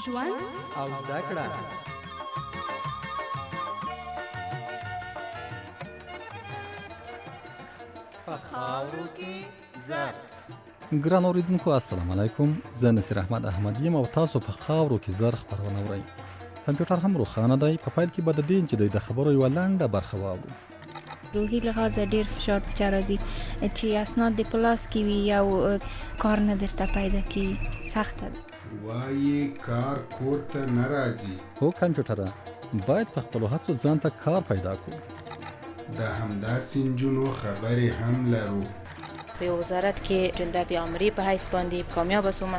ژوند او زده کړه. په خاورو کې زر. ګران اوریدونکو، السلام علیکم. زه نصیر احمد احمدي یم او تاسو په خاورو کې زر خپرونه اورئ. کمپیوټر هم روښانه دی. په پیل کې به د دې نجلۍ د خبرو یوه لنډه برخه واورو. روحي لحاظه ډیر فشار په چا راځي چې اسناد دې په لاس کې وي او کار نه درته پیدا کیږي، سخته ده. وايي کار کور ته نه راځي. هو کمپیوټره، باید په خپلو هڅو ځان ته کار پیدا کړو. د همداسې نجونو خبرې هم لرو. په یو وزارت کې جندر د آمرې په حیث باندې کامیابه سوم.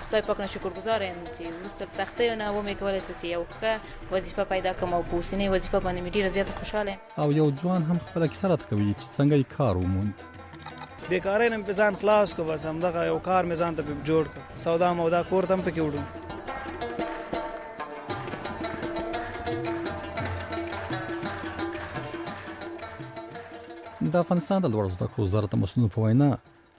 خدای پاک نه شکرګزار یم چې وروسته سختیو نه ومې کولای سو چې یو ښه وظیفه پیدا کړم او په اوسنۍ وظیفه باندې مې ډیره زیاته خوشحاله یم. او یو ځوان هم خپله کیسه راته کوي چې څنګه یې کار وموند. بیکارۍ نه مې په ځان خلاص کړ، بس همدغه یو کار مې ځان ته پې جوړ کړ، سودا مودا کور ته هم پکې وړو. د افغانستان د لوړو زده کړو وزارت د مسؤلینو په وینا،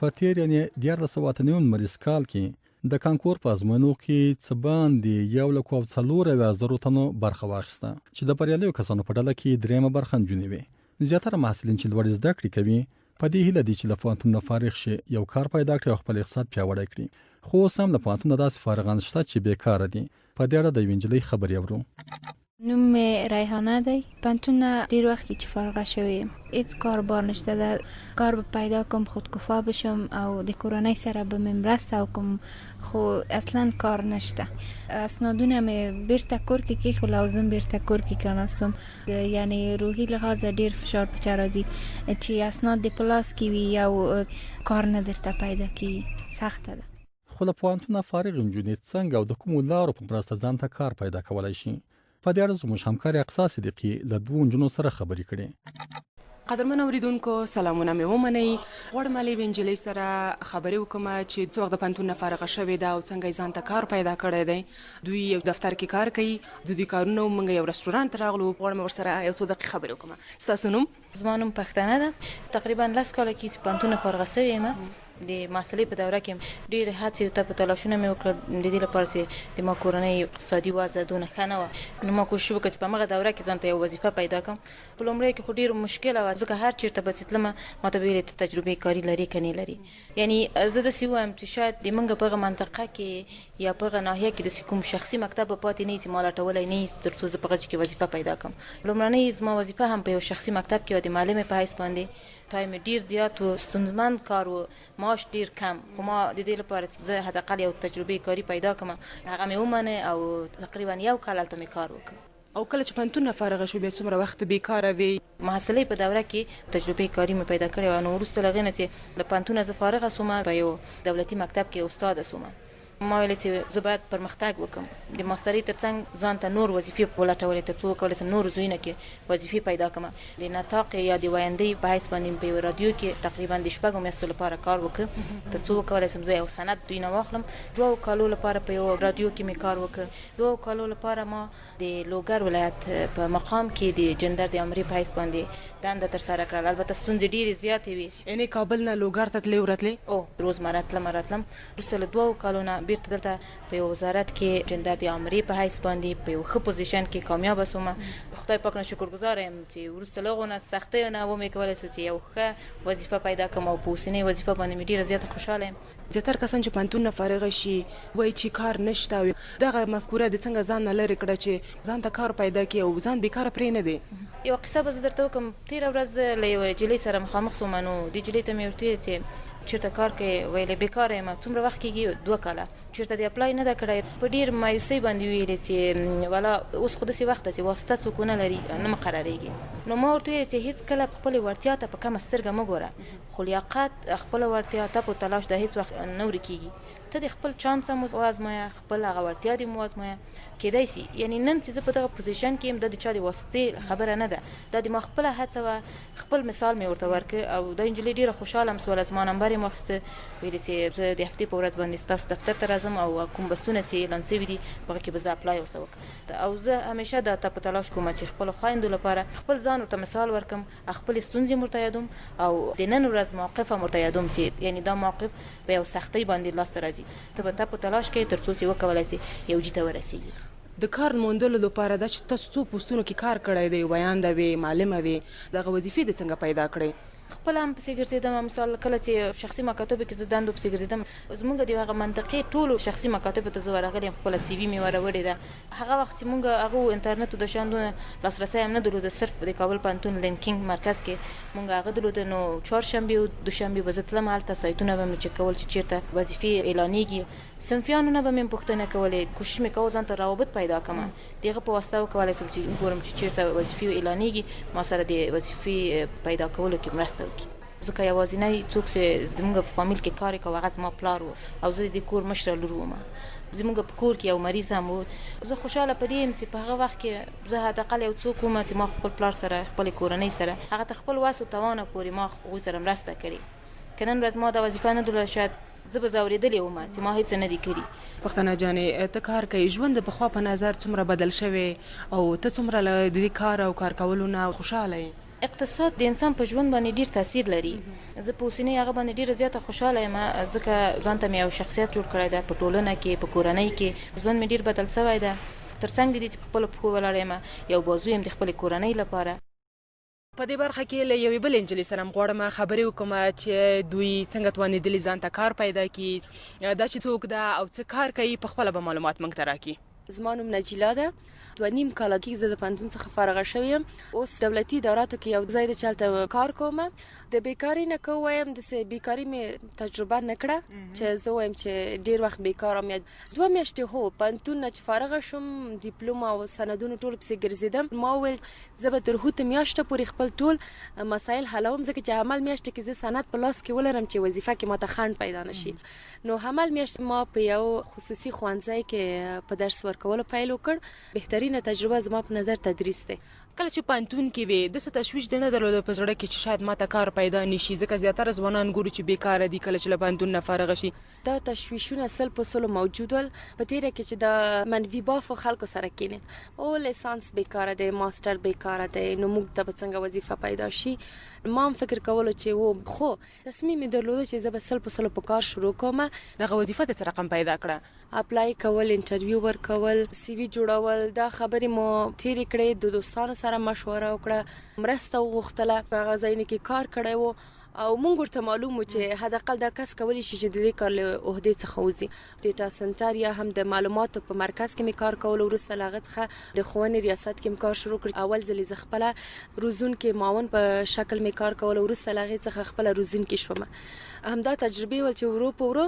په تېر یعنې 1398 لمریز کال کې د کانکور په ازموینو کې څه باندې 1,74,000 تنو برخه واخیسته چې د بریالیو کسانو په ډله کې درېیمه برخه نجونې وې. زیاتره محصلین چې لوړې زده کړې کوي په دې هیله دي چې له پوهنتون نه فارغ شي، یو کار پیدا کړي او خپل اقتصاد پیاوړی کړي. خو اوس هم له پوهنتونه داسې فارغان شته چې بېکاره دي. په دې اړه د یوې نجلۍ خبرې اورو. نوم مې ریحانه دی. پوهنتون نه ډیر وخت کې چې فارغه شوې یم، هیڅ کار بار نشته ده. کار به پیدا کوم، خودکفا بشم او د کورنۍ سره به مې مرسته وکم، خو اصلا کار نشته. اسنادونه مې بیرته کور کې کېښول او زه بیرته کور کې کېناستم. یعنی روحي لحاظه ډیر فشار په چا راځي چې اسناد دې په لاس کې وي او کار نه درته پیدا کیږي، سخته ده. خو له پوهنتونه فارغې نجونې څنګه او د کومو لارو په مرسته ځان ته کار پیدا کولای شي؟ په دې اړه زموږ همکارې اقصا صدیقي له دوو نجونو سره خبرې کړې. قدرمن اوریدونکو، سلامونه مې ومنئ. غواړم له یوې نجلۍ سره خبرې وکړم چې څه وخت د پوهنتون نه فارغه شوې ده او څنګه یې ځان ته کار پیدا کړی دی. دوی یو دفتر کې کار کوي، د دوی کارونه وو، موږ یو رستورانت ته راغلو. غواړم ورسره یو څو دقیقې خبرې وکړم. ستاسو نوم؟ زما نوم پښتنه ده. تقریبا 10 کاله کېږي چې پوهنتون نه فارغه شوې یم. د محصلۍ په دوره کې ډېرې هڅې او تپ تلاشونه مې وکړل د دې لپاره چې د ما کورنۍ اقتصادي وضع دونه ښه نه وه، نو ما کوشش وکړ چې په همغه دوره کې ځان ته یوه وظیفه پیدا کړم. په لومړیو کې خو ډېر مشکله وه، ځکه هر چېرته به چې تلم ما ته به ویل ته تجربې کاري لرې که نه لرې. یعنی زه داسې ووایم چې شاید د موږ په هغه منطقه کې یا په هغه ناحیه کې داسې کوم شخصي مکتب به پاتې نه وي چې ما لټولی نه وي تر څو زه په هغه کې وظیفه پیدا کړم. لومړنۍ زما وظیفه هم په یو شخصي مکتب کې وه د معلمې په حیث باندې. ټایم یې ډیر زیات و، ستونزمن کار و، معاش ډیر کم، خو ما د دې لپاره چې زه حداقل یو تجربې کاري پیدا کړم هغه مې ومنه او تقریبا یو کال هلته مې کار وکړ. او کله چې پوهنتون نه فارغه شوې بیا څومره وخت بیکاره وې؟ محصلۍ په دوره کې تجربې کاري مې پیدا کړې وه، نو وروسته له هغې نه چې له پوهنتونه زه فارغه شوم په یو دولتي مکتب کې استاده شوم. ما ویل چې زه باید پرمختګ وکړم، د ماسترۍ ترڅنګ ځان ته نور وظیفې ولټولې ترڅو وکولای شم نورو ځایونو کې وظیفې پیدا کړم. د نطاق یا د ویندۍ په حیث باندې مې په یوه رادیو کې تقریبا د شپږو میاشتو لپاره کار وکړ ترڅو وکولای شم زه یو سند دوی نه واخلم. دوو کالو لپاره په یوه رادیو کې مې کار وکړ. دوو کالو لپاره ما د لوګر ولایت په مقام کې د جندر د آمرې په حیث باندې دنده ترسره کړل. البته ستونزې ډېرې زیاتې وې. یعنې کابل نه لوګر ته تلې او راتلې؟ هو، روزمره تلم او راتلم. وروسته له دوو کالو نه بیرته دلته په یوه وزارت کې جندر د آمرې په حیث باندې په یوه ښه پوزیشن کې کامیابه شوم. خدای پاک نه شکرګزار یم چې وروسته له هغو نه سختیو نه ومې کولای شو چې یو ښه وظیفه پیدا کړم او په اوسنۍ وظیفه باندې مې ډېره زیاته خوشحاله یم. زیاتره کسان چې پوهنتون نه فارغ شي وایي چې کار نشته او دغه مفکوره دې څنګه ځان نه لرې کړه چې ځان ته کار پیدا کړې او ځان بیکاره پرې نه دې؟ یوه قصه به زه درته وکړم. تیره ورځ زه له یوې جلۍ سره مخامخ شوم، نو دې جلۍ ته مې ورته وویل چې چیرته کار کوې؟ ویل یې بیکاره یم. څومره وخت کیږي؟ 2 کاله. چیرته دې اپلای نه ده کړی؟ په ډیر مایوسۍ باندې وویلې چې ولا اوس خو داسې وخت ده چې واسطه څوک ونه لري نه مقرریږي. نو ما ورته وویل چې هیڅکله خپلې وړتیا ته په کمه سترګه مه ګوره، خو لیاقت، خپله وړتیا، تپ او تلاش دا هیڅ وخت نه ورکیږي. ته دې خپل چانس هم وازمایه، خپل هغه وړتیا دې هم وازمایه. کېدای شي یعنی نن چې زه په دغه پوزیشن کې یم دا د چا د واسطې خبره نه ده، دا د ما خپله هڅه وه. خپل مثال مې ورته ورکړ او دا نجلۍ ډېره خوشحاله هم سوله، زما نمبر یې یې واخیسته، ویل چې زه د هفتې په ورځ باندې ستاسو دفتر ته راځم او کوم بسونه چې اعلان شوي دي په هغه کې به زه اپلای ورته وکړم. او زه همیشه دا ته په تلاش کوم چې خپلو خویندو لپاره خپل ځان ورته مثال ورکم، خپلې ستونزې هم ورته یادوم او د نن ورځ موقف هم ورته یادوم چې یعنی دا موقف په یو سختۍ باندې لاسته راځي، ته به ته په تلاش کوې تر څو چې وکولای شې یو جي ته ورسیږي. د کار موندلو لپاره دا چې تاسو څو پوستونو کې کار کړی دی، ویانده وې، معلمه وې، دغه وظیفې دې څنګه پیدا کړې؟ خپله هم پسې ګرځېدم، مثال کله چې شخصي مکاتبو کې زه دندو پسې ګرځېدم، زموږ د هغه منطقې ټولو شخصي مکاتبو ته زه ورغلې یم، خپله سي وي مې وروړې ده. هغه وخت چې موږ هغه انټرنټ او د شان دونه لاسرسی هم نه درلوده، صرف د کابل پوهنتون لینکینګ مرکز کې موږ هغه درلوده، نو چهارشنبې او دوشنبې به زه تلم هلته، سایتونه به مې چک کول چې چېرته وظیفې اعلانېږي، صنفیانو نه به مې هم پوښتنه کولې، کوشش مې کاوه ځان ته روابط پیدا کړم، د هغه په واسطه وکولای شم چې وګورم چې چېرته وظیفې اعلانېږي، ما سره د وظیفې پیدا کولو کې مرسته وکړي. ځکه یوازینی څوک چې زموږ په فامیل کې کار یې کاوه هغه زما پلار و او زه د کور مشره لور وم. زموږ په کور کې یو مریض هم و. زه خوشحاله په دې یم چې په هغه وخت کې زه حد اقل یو څوک وم چې ما خپل پلار سره، خپلې کورنۍ سره، هغه تر خپل وس او توانه پورې ما هغوی سره مرسته کړې. که نن ورځ ما دا وظیفه نه درلوده شاید زه به ځورېدلې وم چې ما هېڅ نه دي کړي. پښتنه جانې ته کار کوې، ژوند د پخوا په نظر څومره بدل شوی او ته څومره له دې کار او کار کولو نه خوشحاله یې؟ اقتصاد د انسان په ژوند باندې ډیر تاثیر لري. زه په اوسنۍ هغه باندې ډیره زیاته خوشحاله یم، ځکه ځان ته مې یو شخصیت جوړ کړی ده، په ټولنه کې، په کورنۍ کې ژوند مې ډیر بدل شوی ده. ترڅنګ د دې چې په خپلو پښو ولاړه یم، یو بازو یم د خپلې کورنۍ لپاره. په دې برخه کې له یوې بلې نجلۍ سره هم غواړم خبرې وکړم چې دوی څنګه توانېدلي ځان ته کار پیدا کړي، دا چې څوک ده او څه کار کوي په خپله به معلومات موږ ته راکړي. زما نوم نجیلا ده، 2.5 کاله کېږي زه د پوهنتون څخه فارغه شوې یم. اوس دولتي اداراتو کې یو ځای دی چې هلته کار کوم. د بیکاري نه که ووایم داسې بیکاري مې تجربه نه کړه چې زه ووایم چې ډېر وخت بیکار وم، یا 2 میاشتې هو پوهنتون نه چې فارغه شوم دیپلوم او سندونو ټول پسې ګرځېدم. ما وویل زه به تر هوت میاشته پورې خپل ټول مسایل حلوم، ځکه چې حمل میاشت کې زه سند په لاس کې ولرم چې وظیفه کې ماته خنډ پیدا نشي. نو حمل میاشت ما په یو خصوصي ښوونځی کې په درس ورکولو پیل وکړ. بهترینه تجربه زما په نظر تدریس دی. کله چې پوهنتون کې وې داسې تشویش دې نه درلوده په زړه کې چې شاید ماته کار پیدا نشي، ځکه زیاتره ځوانان ګورو چې بیکاره دي کله چې له پوهنتون نه فارغه شي؟ دا تشویشونه 100% موجود ول، په تیره کې چې دا منفي بافو خلکو سره کینې، او لیسانس بیکاره دی، ماستر بیکاره دی، نو موږ ته به څنګه وظیفه پیدا شي. ما هم فکر کولو چې و، خو تصمیم مې درلوده چې زه به 100% په کار شروع کوم. دغه وظیفه دې څه رقم پیدا کړه؟ اپلای کول، انټرویو ورکول، سی وي جوړول، دا خبرې مو تیرې کړې، د دوستانو سره مشوره وکړه، مرسته وغوښتله، په هغه ځایونو کې کار کړی و او موږ ورته معلوم و چې حداقل دا کس کولی شي چې د دې کار له عهدې څخه وځي. ډیټا سنټر یا هم د معلوماتو په مرکز کې مې کار کولو، وروسته له هغه څخه د ښوونې ریاست کې مې کار شروع کړ. اول ځل زه خپله روزونکې معاون په شکل مې کار کولو، وروسته له هغې څخه خپله روزونکې شوم. همدا تجربې ول چې ورو په ورو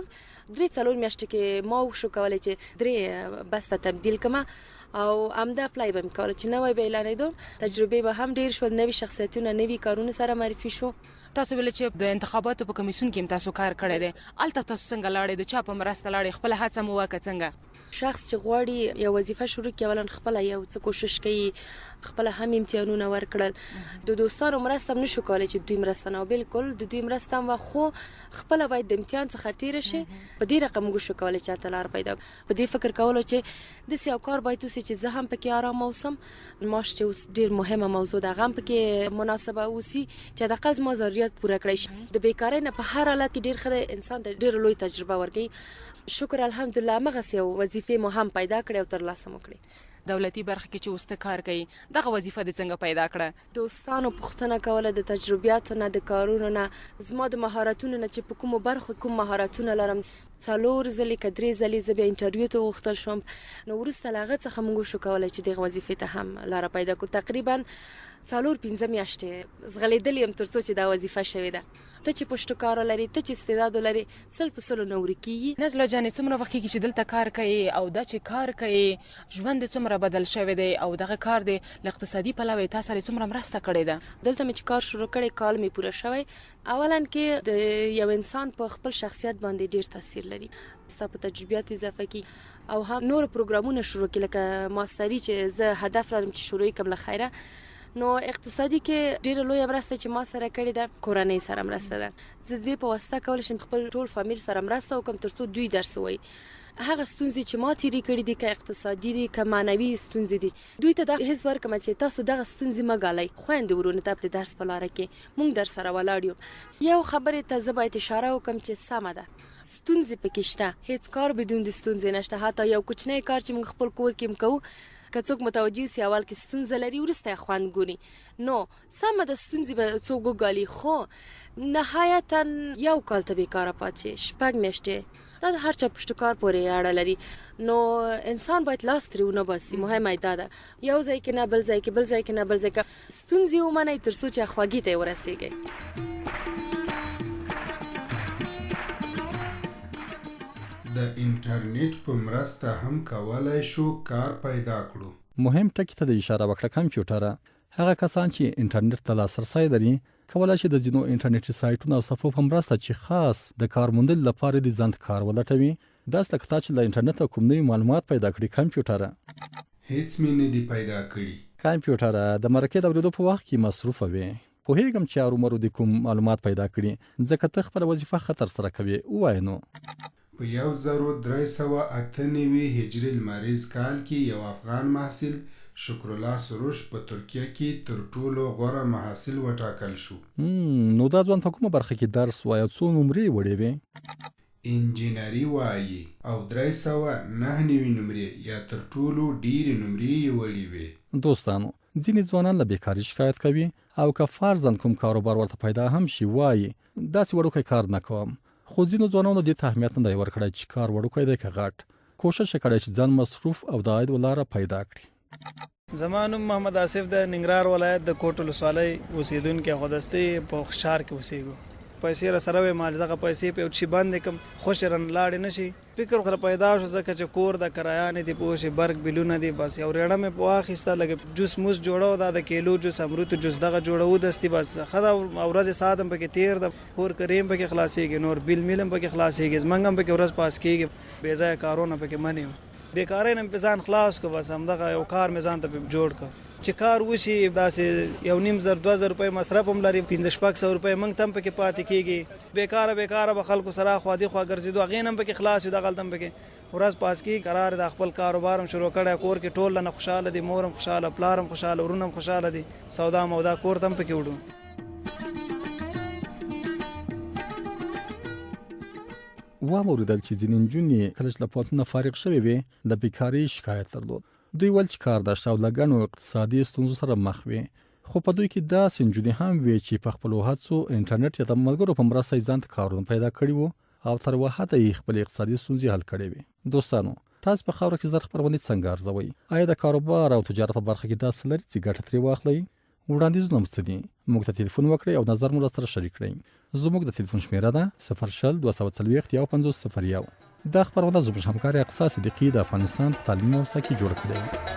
3-4 میاشتې کې ما وشو کولی چې 3 بسته تبدیل کړم او همدا اپلای به مې کوله چې نوی به اعلانېدو، تجربې به هم ډېر شول، نوي شخصیتونه نوي کارونه سره معرفي شو. تاسو ویل چې د انتخاباتو په کمیسیون کې هم تاسو کار کړی دی، هلته تاسو څنګه لاړې، د چا په مرسته لاړې، خپله هڅه مو وه که څنګه؟ شخص چې غواړي یو وظیفه شروع کړي اولا خپله یو څه کوشش کوي، خپله هم امتحانونه ورکړل، د دوستانو مرسته هم نشو کولی چې دوی مرسته نه وه، بالکل د دوی مرسته هم وه، خو خپله باید د امتحان څخه تېره شي. په دې رقم موږ شو کولی چې هلته لار پیدا کړو. په دې فکر کولو چې داسې یو کار باید وسي چې زه هم پکې آرام اوسم، معاش چې اوس ډېر مهمه موضوع ده هغه هم پکې مناسبه اوسي چې حداقل زما ضروریات پوره کړی شي. د بېکارۍ نه په هر حالت کې ډېر ښه دی، انسان ته ډېره لوی تجربه ورکوي. شکر الحمدلله همغسې یو وظیفې مو هم پیدا کړې او ترلاسه مو کړې. دولتي برخه کې چې اوس ته کار کوي دغه وظیفه دې څنګه پیدا کړه؟ دوستانو پوښتنه کوله د تجربیاتو نه، د کارونو نه، زما د مهارتونو نه چې په کومو برخو کوم مهارتونه لرم. 4 ځلې که 3 ځلې زه بیا انټرویو ته وغوښتل شوم، نو وروسته له هغه څخه موږ وشو کولی چې دغه وظیفې ته هم لاره پیدا کړو. تقریبا 4-5 میاشتې ځغلېدلې یم تر څو چې دا وظیفه شوې ده. ته چې پښتو کار ولرې، ته چې استعداد ولرې، 100% نه ورکېږي. نجلا جانې څومره وخت کېږي چې دلته کار کوې او دا چې کار کوې ژوند دې څومره بدل شوی دی او دغه کار دې له اقتصادي پلوه تا سره څومره مرسته کړې ده؟ دلته مې چې کار شروع کړی کال مې پوره شوی. اولا کې د یو انسان په خپل شخصیت باندې ډېر تاثیر لري، ستا په تجربیات اضافه کېږي او هم نور پروګرامونه شروع کړي لکه ماستري چې زه هدف لرم چې شروع یې کړم له خیره. نو اقتصادي کې ډیره لویه مرسته چې ما سره کړې ده کورنۍ سره مرسته ده. زه د دې په واسطه کولی شم خپل ټول فامیل سره مرسته وکړم ترڅو دوی درس ووایي. هغه ستونزې چې ما تیرې کړې دي که اقتصادي دي که معنوي ستونزې دي دوی ته دا حس ورکړم چې تاسو دغه ستونزې مه ګالئ خویندې ورونو ته د درس په لاره کې مونږ درسره ولاړ یو. یو خبرې ته زه باید اشاره وکړم چې سمه ده ستونزې پکې شته هیڅ کار بدون د ستونزې نشته حتی یو کوچنی کار چې مونږ خپل کور کې هم کوو که څوک متوجه اوسي اول کې ستونزه لري وروسته یې خوند ګوري نو سمه ده ستونزې به څوک وګالي خو نهایتا یو کال ته بیکاره پاتې شې شپږ میاشتې دا د هر چا پشت کار پورې اړه لري نو انسان باید لاس ترې ونه باسي مهمه دا ده یو ځای کې نه بل ځای کې بل ځای کې نه بل ځای کې ستونزې ومنئ تر څو چې خوږې ته ورسیږئ. د انټرنیټ په مرسته هم کولای شو کار پیدا کړو. مهم ټکي ته دې اشاره وکړه کمپیوټره هغه کسان چې انټرنیټ ته لاسرسی لري کولای شي د ځینو انټرنیټي سایټونو او صفحو په مرسته چې خاص د کار موندلو لپاره دي ځان ته کار ولټوي داسې لکه تا چې له انټرنیټه کوم نوي معلومات پیدا کړي کمپیوټره. هېڅ مې نه دي پیدا کړي. کمپیوټره د مرکې د اورېدو په وخت کې مصروفه وې. پوهېږم چې ارومرو دې کوم معلومات پیدا کړي، ځکه ته خپله وظیفه ښه ترسره کوې. ووایه نو. په 1398 هجري لمریز کال کې یو افغان محصل شکرالله سروش په ترکیه کې تر ټولو غوره محصل وټاکل شو. نو دا ځوان په کومه برخه کې درس وایه او څو نمرې یې وړې وې؟ انجینري وايي او 399 نمرې یا تر ټولو ډېرې نمرې یې وړې وې. دوستانو! ځینې ځوانان له بېکاري شکایت کوي او که فرضاً کوم کاروبار ورته پیدا هم شي، وايي، داسې وړوکی کار نه کوم. خو ځینو ځوانانو دې ته اهمیت نه دی ورکړی چې کار وړوکی دی که غټ، کوښښ یې کړی چې ځان مصروف او د عاید لاره پیدا کړي. زما نوم محمد آصف دی، ننګرهار ولایت د کوټ ولسوالۍ اوسېدونکی خو دستي په ښار کې اوسېږو. پیسې راسره وې، ما چې دغه پیسې په یو شي بندې کړم، خوشې رانه لاړې نه شي. فکر ورسره پیدا شو ځکه چې کور ده، کرایانې دي پوه شې، برق بلونه دي، بس یو رېړه مې په واخیسته، لږ جوس موس جوړو، دا د کیلو جوس، امروتو جوس دغه جوړوو دستي، بس ښه ده، ورځې ساعت هم پکې تېر ده، کور کرې هم پکې خلاصېږي، نور بیل میل هم پکې خلاصېږي، زمونږ هم پکې ورځ پاس کېږي، بې ځایه کارونه پکې منع یو. بېکارۍ نه مې په ځان خلاص کړ، بس همدغه یو کار مې ځان ته پې جوړ کړ. چې کار وشي داسې یو نیم زر 2000 روپۍ مصرف هم لري، 500-600 روپۍ موږ ته هم پکې پاتې کېږي. بېکاره بېکاره به خلکو سره اخوا دېخوا ګرځېدو، هغې نه هم پکې خلاص یو، دغلته هم پکې ورځ پاس کېږي. کرار دا خپل کاروبار هم شروع کړی، کور کې ټول رانه خوشحاله دي، مور هم خوشحاله، پلار هم خوشحاله، وروڼه هم خوشحاله دي، سودا مودا کور ته هم پکې وړو. واورېدل چې ځینې نجونې کله چې له پوهنتونه فارغ شوې وې له بیکارۍ شکایت درلود. دوی ویل چې کار نشته او له ګڼو اقتصادي ستونزو سره مخ وې. خو په دوی کې داسې نجونې هم وې چې په خپلو هڅو، انټرنیټ یا د ملګرو په مرسته یې ځان ته کارونه پیدا کړي وو او تر یوه حده یې خپلې اقتصادي ستونزې حل کړې وې. دوستانو! تاسو په خاوره کې زر خپرونې څنګه ارزوئ؟ آیا د کاروبار او تجارت په برخه کې داسې لري چې ګټه ترې واخلئ؟ وړاندیزونه مو څه دي؟ موږ ته تلیفون وکړئ او نظر مو راسره شریک کړئ. زموږ د تلیفون شمیره ده 0 20 240 51 01. دا خپرونه زموږ همکار اقصا صدیقي د افغانستان په تعلیمي موسسه کې جوړه کړې ده.